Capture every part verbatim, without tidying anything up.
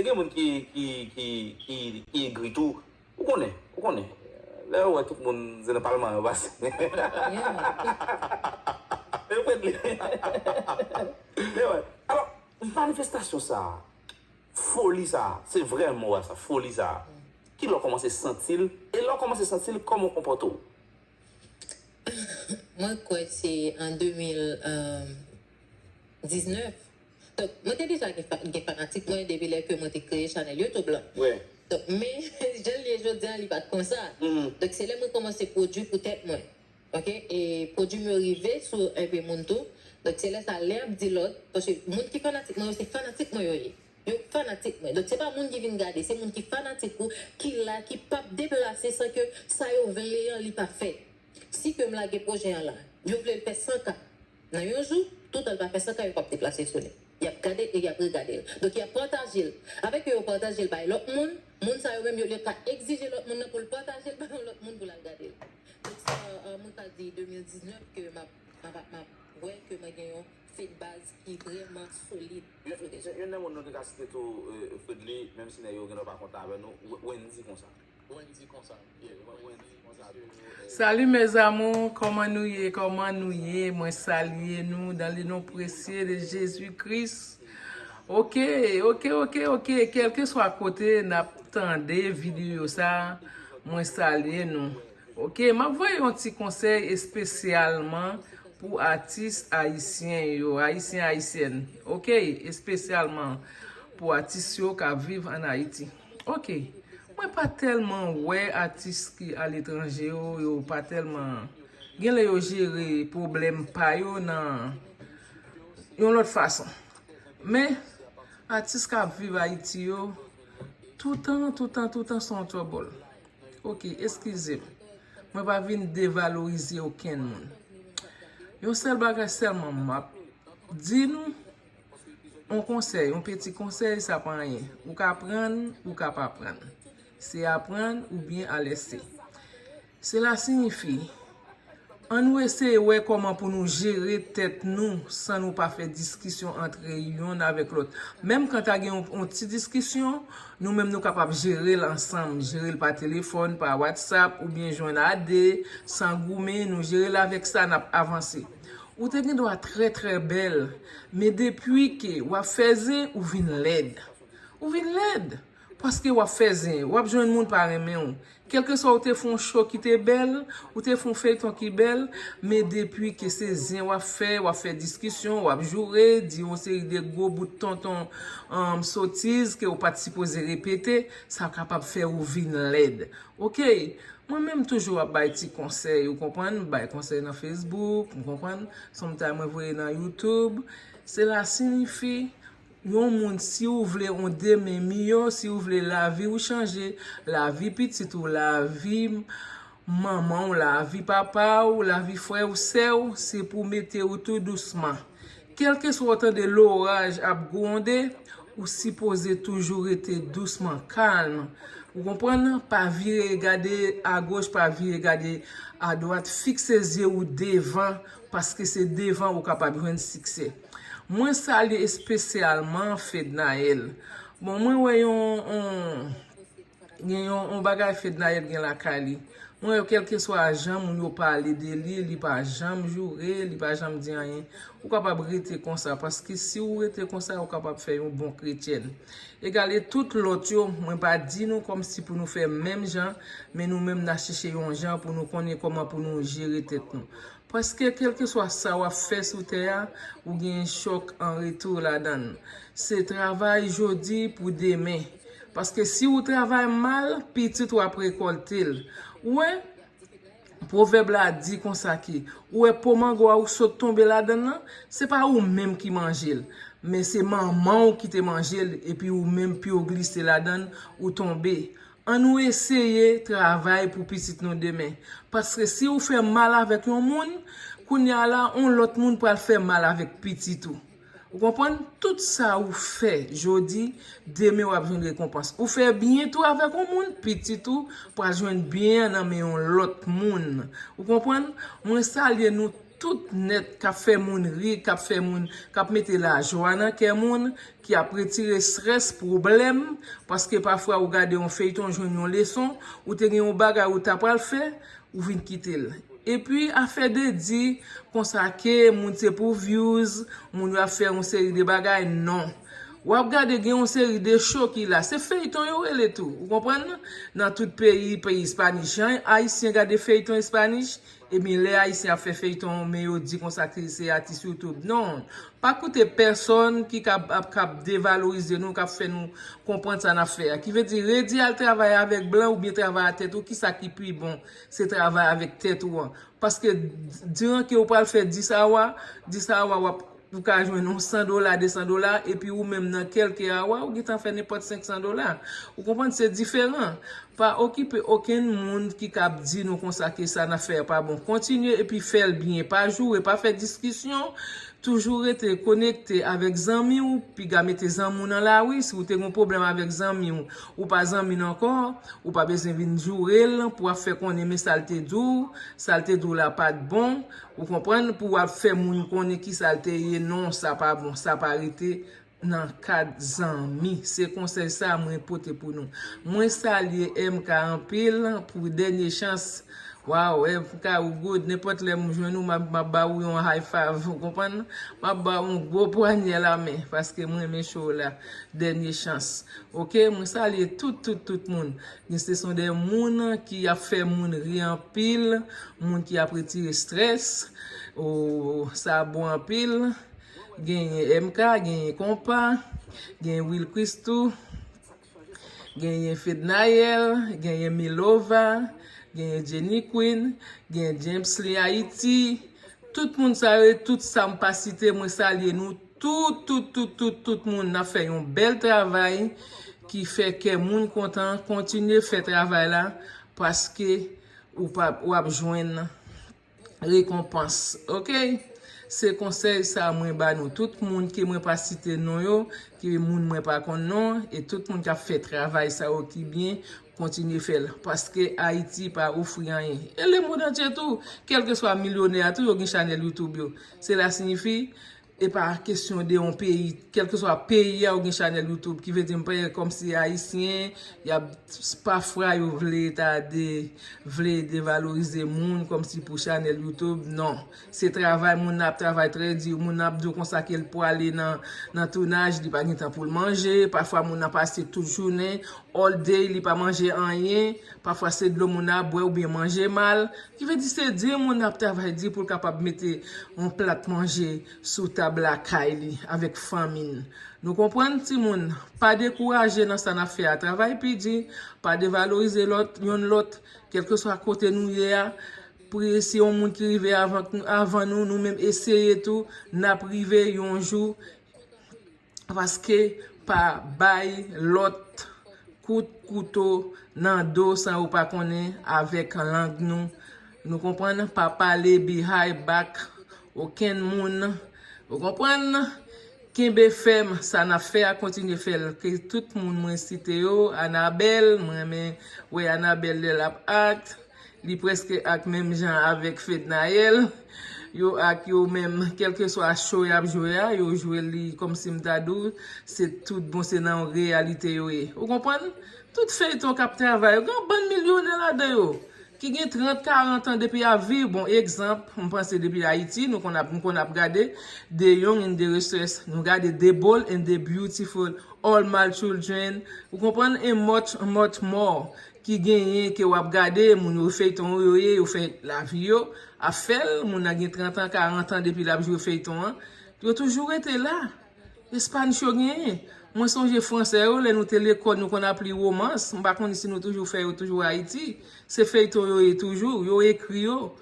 Gen moun ki, ki, ki, ki, ki egri tou. Ou konnen, ou konnen. Lè yo wè tout moun se nan palman yo pase. Yeah. Yo pèdi. Yo wè. Alò, manifestasyon sa a, foli sa a, se vrè mo a sa, foli sa a. Ki lè w kòmanse santi l? E lè w kòmanse santi l, kòman w konpòte w? Mwen kwè se an de mil diznèf. Donk, mwen te deja gen, fa- gen fanatik mwen depi lè ke mwen te kreye chanèl YouTube lan. Wi. Donk, men, jan l ye jodi a, li pa t konsa. Mhm. Donk, se lè mwen kòmanse pwodui pou tèt mwen. Ok? E pwodui m yo rive sou enpe moun tou. Donk, se lè sa, lè y ap di lòt, paske moun ki fanatik mwen yo, se fanatik mwen yo ye. Yo fanatik mwen. Donk, se pa moun ki vin gade, se moun ki fanatik ou, ki la, ki p ap deplase san ke sa yo vle an li pa fèt. Si ke m lage pwojè an la, yo vle l fè san K. Nan yon jou, toutan l pa fè san K, yo p ap deplase sou li. Y ap gade e y ap regade l. Donk, y ap pataje l. Avèk yo pataje l bay lòt moun, moun sa yo menm, yo, yo ka egzije lòt moun nan pou l pataje l bay yon lòt moun pou l al gade l. Donk, sa, euh, mwen ka di de mil diznèf ke m ap, m ap, m ap wè ke mwen gen yon fanbase ki vrèman solid. Youn nan moun nou te ka site tou, euh, Fredly, menm si nèg yo gen dwa pa kontan avè nou, Wendy konsa. Wendy konsa. Yeah, Wendy konsa tou. Salut mes amours, kòman nou ye? Kòman nou ye? Mwen salye nou dans le nom précieux de Jésus-Christ. Ok, ok, ok, ok. Kèlkeswa kote n ap tande videyo sa, mwen salye nou. Ok, m ap voye yon ti konsèy espesyalman pou atis ayisyen yo, ayisyen, ayisyèn. Ok, espesyalman pou atis yo k ap viv ann Ayiti. Ok, mwen pa tèlman wè atis ki aletranje yo, yo pa tèlman, genlè yo jere pwoblèm pa yo nan yon lòt fason. Men, atis k ap viv Ayiti yo, toutan, toutan, toutan se yon twòbòl. Ok, eskize m. Mwen pa vin devalorize okenn moun. Yon sèl bagay sèlman m ap di nou, yon konsèy, yon peti konsèy, sa pa anyen. Ou ka prann, ou ka pa prann. Se aprann oubyen alèse. Sela siyifi, ann nou eseye wè kòman pou nou jere tèt nou san nou pa fè diskisyon antre yonn avèk lòt. Menm kan ta gen yon, yon ti diskisyon, nou menm nou kapab jere l ansanm, jere l pa telefòn, pa WhatsApp, oubyen jwenn a de, san goumen, nou jere l avèk sa, n ap avanse. Ou te gen dwa trè, trè bèl, men depi ke w ap fè zen, ou vin lèd. Ou vin lèd. Paske w ap fè zen, w ap jwenn moun pa renmen w. Kèlkeswa ou te fè yon cho ki te bèl, ou te fè yon feyton ki bèl, men depi ke se zen w ap fè, w ap fè diskisyon, w ap joure, di yon seri de gwo bout tonton, um, sotiz ke ou pa t sipoze repete, sa kapab fè ou vin lèd. Ok, mwen menm toujou ap bay ti konsèy, ou konprann, m bay konsèy nan Facebook, ou konprann, sometime mwen voye nan YouTube. Sela siyifi, yon moun, si ou vle yon demen miyò, si ou vle lavi w chanje, lavi pitit ou, lavi manman w, lavi papa w, lavi frè w, sè w, se pou mete w tou dousman. Kèlkeswa w tande loraj ap gwonde, ou sipoze toujou rete dousman, kalm. Ou konprann? Pa vire gade agoch, pa vire gade adwat, fikse zye w devan, paske se devan ou kapab jwenn siksè. Mwen salye espesyalman Fednaelle. Bon, mwen wè yon, yon, gen yon, yon bagay Fednaelle gen lakay li. Mwen wè kèlkeswa jan moun yo pale de li, li pa janm joure, li pa janm di anyen. Ou kapab rete konsa, paske si ou rete konsa, ou kapab fè yon bon kretyèn. Egal, e tout lòt yo, mwen pa di nou kòmsi pou nou fè menm jan, men nou menm n a chèche yon jan pou nou konnen kòman pou nou jere tèt nou. Paske kèlkeswa sa w ap fè sou tè a, ou gen chòk an retou ladan l. Se travay jodi pou demen. Paske si ou travay mal, pitit ou ap rekòlte l. Ou wè, pwovèb la di konsa ke, ou wè po mango a ou sot tonbe ladan l lan, se pa ou menm ki manje l, men se manman w ki te manje l, epi ou menm pi w glise ladan l, ou tonbe. Ann nou eseye travay pou pitit nou demen. Paske si ou fè mal avèk yon moun, kounye a la, yon lòt moun pral fè mal avèk pitit ou. Ou konprann? Tout sa ou fè jodi, demen w ap jwenn rekonpans. Ou fè byen tou avèk yon moun, pitit ou pral jwenn byen an nan men yon lòt moun. Ou konprann? Mwen salye nou tout nèt k ap fè moun ri, k ap fè moun, k ap mete lajwa nan kè moun, ki ap retire estrès, pwoblèm, paske pafwa ou gade yon feyton, jwenn yon leson, ou te gen yon bagay ou ta pral fè, ou vin kite l. Epi afè de di konsa ke moun se pou views, moun yo ap fè yon seri de bagay, non. W ap gade gen yon seri de show ki la. Se feyton yo rele tou. Ou konprann? Nan tout peyi, peyi Spanish. Jan Ayisyen gade feyton Spanish, ebyen lè Ayisyen ap fè feyton, men yo di konsa ke se atis YouTube. Non. Pa koute pèsonn ki kab, ap, kab devalorize nou, k ap fè nou konprann sa n ap fè a. Ki vle di, redi al travay avèk blan oubyen travay a tèt ou, kisa ki pi bon? Se travay avèk tèt ou an. Paske diran ke ou pral fè dis awa, dis awa w ap, ou ka jwenn yon san dola, de san dola, epi ou menm nan kèlke awa, ou gentan fè nenpòt senk san dola. Ou konprann? Se diferan. Pa okipe okenn moun ki kab di nou konsa ke sa n ap fè a pa bon. Kontinye epi fè l byen. Pa joure, pa fè diskisyon. Toujou rete konekte avèk zanmi w. Piga mete zanmi w nan lari. Si w te gen yon pwoblèm avèk zanmi w, ou pa zanmi l ankò, ou pa bezwen vin joure l pou w ap fè konnen men sa l te di w, sa l te di w la pa t bon. Ou konprann? Pou w ap fè moun konnen kisa l te ye. Non, sa pa bon, sa pa rete nan kad zanmi. Se konsèy sa mwen pote pou nou. Mwen salye M K anpil pou dènye chans. Waw, M K ou good. Nenpòt lè m jwenn ou, m ap, m ap ba ou yon high five, ou konprann? M ap ba ou yon gwo pwanyè lamen, paske m renmen show la. Dènye chans. Oke, mwen salye tout, tout, tout moun. Gen se son de moun ki ap fè moun ri anpil, moun ki ap retire estrès. O, sa bon anpil. Genyen M K, genyen Konpa, genyen Will Christou, genyen Fednaelle, genyen Milova, genyen Jenny Queen, genyen James Lee Haiti. Tout moun sa yo, tout sa m pa site, mwen salye nou tout, tout, tout, tout, tout moun. N ap fè yon bèl travay ki fè kè moun kontan. Kontinye fè travay la, paske ou pa, w ap jwenn rekonpans. Oke? Se konsèy sa mwen ba nou. Tout moun ke mwen pa site non yo, ki moun mwen pa konn non, e tout moun k ap fè travay sa yo ki byen, kontinye fè l. Paske Ayiti pa ofri anyen. E lemonn antye tou, kèlkeswa milyonè a tou, yo gen chanèl YouTube yo. Sela siyifi, e pa kesyon de yon peyi, kèlkeswa peyi a, ou gen chanèl YouTube, ki vle di m pa kòmsi Ayisyen, y ap, pafwa yo vle ta de, vle devalorize moun kòmsi pou chanèl YouTube. Non. Se travay, moun nan ap travay trè di, moun nan ap di w konsa ke l pwale nan, nan tounaj, li pa gen tan pou l manje. Pafwa moun nan pase tout jounen, all day, li pa manje anyen. Pafwa se dlo moun nan ap bwè oubyen manje mal. Ki vle di se di moun nan ap travay di pou l kapab mete yon plat manje sou tab lakay li avèk fanmi l. Nou konprann, timoun? Pa dekouraje nan sa n ap fè a. Travay pi di, pa devalorize lòt, yonn lòt, kèlkeswa kote nou ye a. Priye si yon moun ki rive avan, avan nou, nou menm eseye tou, n ap rive yon jou. Paske pa bay lòt kout kouto nan do san yo pa konnen avèk lang nou. Nou konprann? Pa pale behind back okenn moun. Ou konprann? Kenbe fèm, sa n ap fè a, kontinye fè l. Ke tout moun mwen site yo, Anabèl, mwen renmen wè Anabèl lè l ap act. Li prèske act menm jan avèk Fednaelle. Yo act yo menm, kèlkeswa show y ap jwe a, yo jwe li kòmsi m ta di w, se tout bon, se nan yon reyalite yo ye. Ou konprann? Tout feyton k ap travay yo, gen yon bann milyonè ladan yo, ki gen trant, karant an depi y ap viv. Bon, egzanp, m panse depi Ayiti, nou konn ap, m konn ap gade The Young and the Restless, nou gade The Bold and the Beautiful, All My Children, ou konprann, and much, much more, ki genyen, ke w ap gade, moun yo feyton yo ye, yo fè lavi yo, ap fè l, moun nan gen trant an, karant an depi l ap jwe feyton an, yo toujou rete la. Espanch yo genyen. Mwen sonje fransè yo, lè nou te lekòl, nou konn ap li womans. M pa konn si nou toujou fè yo toujou Ayiti. Se feyton yo ye toujou, yo ekri yo.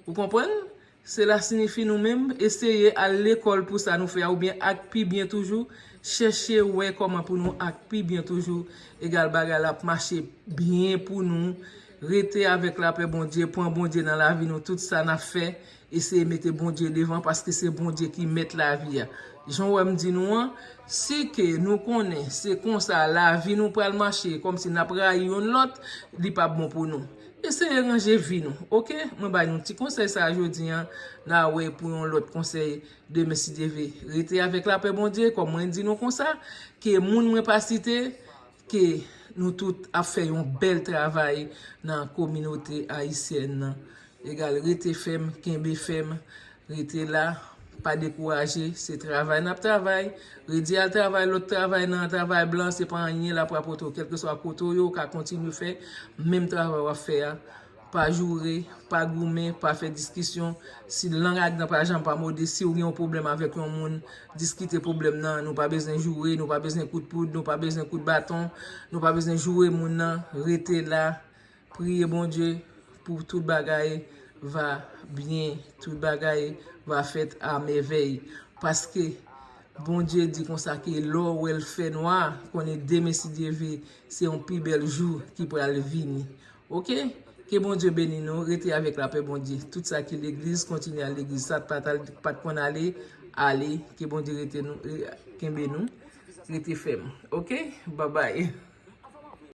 Ou konprann? Sela siyifi nou menm, eseye al lekòl pou sa nou fè a, oubyen act pi byen toujou. Chèche wè kòman pou nou act pi byen toujou. Egal bagay la ap mache byen pou nou. Rete avèk lapè Bondye, pran Bondye nan lavi nou, tout sa n ap fè. Eseye mete Bondye devan, paske se Bondye ki mèt lavi a. Jan w wè m di nou an, si ke nou konnen se konsa lavi nou pral mache, kòmsi n ap rayi yonn lòt, li p ap bon pou nou. Eseye ranje vi nou, oke? Mwen bay nou ti konsèy sa a jodi an, n a wè pou yon lòt konsèy demen si Dye vle. Rete avèk lapè Bondye, kòm mwen di nou konsa, ke moun mwen pa site, ke nou tout ap fè yon bèl travay nan kominote ayisyèn nan. Egal, rete fèm, kenbe fèm, rete la, pa dekouraje, se travay n ap travay. Redi al travay, lòt travay nan travay blan, se pa anyen l ap rapòte w, kèlkeswa kote w ye, w ka kontinye fè menm travay w ap fè a. Pa joure, pa goumen, pa fè diskisyon. Si lang ak dan pa janm pa mòde, si w gen yon pwoblèm avèk yon moun, diskite pwoblèm nan. Nou pa bezwen joure, nou pa bezwen kout poud, nou pa bezwen kout baton, nou pa bezwen joure moun nan. Rete la, priye Bondye pou tout bagay va byen, tout bagay va fèt a mèvèy. Paske Bondye di konsa ke lè w wè l fè nwa, konnen demen si Dye vle, se yon pi bèl jou ki pral vini. Oke? Ke Bondye beni nou, rete avèk lapè Bondye. Tout sa ki legliz, kontinye al legliz. Sa pa t al, pa t konn ale, ale. Ke Bondye rete nou, e, kenbe nou, rete fèm. Oke? Babay.